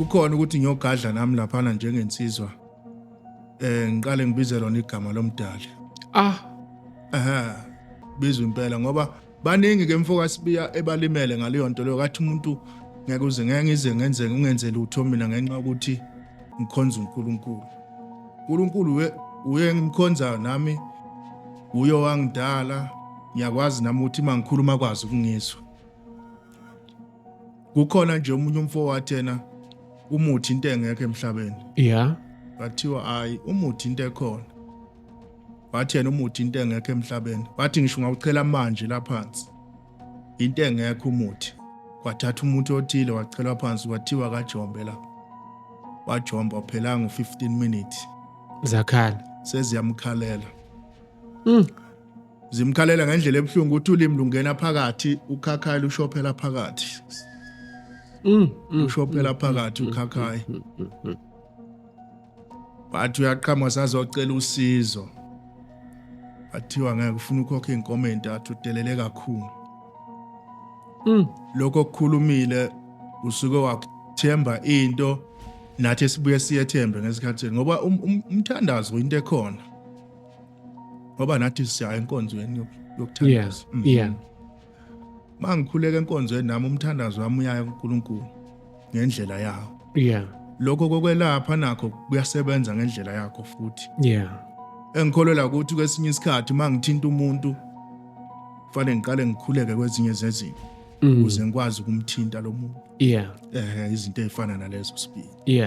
Kukhona ukuthi ngiyogadla nami laphana njengensizwa, ngiqale ngibize lona igama lomdali. Ah. Ehhe, bizwe impela, ngoba baningi ke mfoka Sibiya ebalimele ngaleyo nto leyo, kathi umuntu ngeke uze, ngeke ngize ngenze ungenze lutho mina ngenxa yokuthi ngikhonza uNkulunkulu. uNkulunkulu uye ngimkhonzayo nami, uye wangidala, ngiyakwazi nami ukuthi uma ngikhuluma kwazi ukungizwa. Kukhona nje omunye umfo wathi yena umuthi into engekho emhlabeni. Bathiwa hayi, umuthi into ekhona. Wathi yena umuthi into engekho emhlabeni. Wathi ngisho ungawuchela manje la phansi, into engekho umuthi. Kwathatha umuntu othile wachelwa phansi, kwathiwa kajombe la. Wajomba, waphela ngo-15 minutes. Zakhala. Seziyamkhalela. Zimkhalela ngendlela ebuhlungu ukuthi ulimi lungena phakathi, ukhakhayi lushophela phakathi. Ushophela phakathi ukhakhayi. Bathi uyaqhamuka sazocela usizo. Bathiwa ngeke, ufuna ukhokha inkomo entathu, udelele kakhulu. Lokho okukhulumile usuke wakuthemba into nathi esibuye siyethembe ngesikhathi, ngoba umthandazo into ekhona. Ngoba nathi siya enkonzweni yokuthandaza. Mangikhuleka enkonzweni nami, umthandazo wami uyaya kuNkulunkulu ngendlela yawo. Lokho kokwelapha nakho kuyasebenza ngendlela yakho futhi. Engikholelwa ukuthi kwesinye isikhathi mangithinta umuntu kufanele ngiqale ngikhuleke kwezinye zezinto ukuze ngikwazi ukumthinta lo muntu. Izinto ezifana nalezo sibili. Yeah.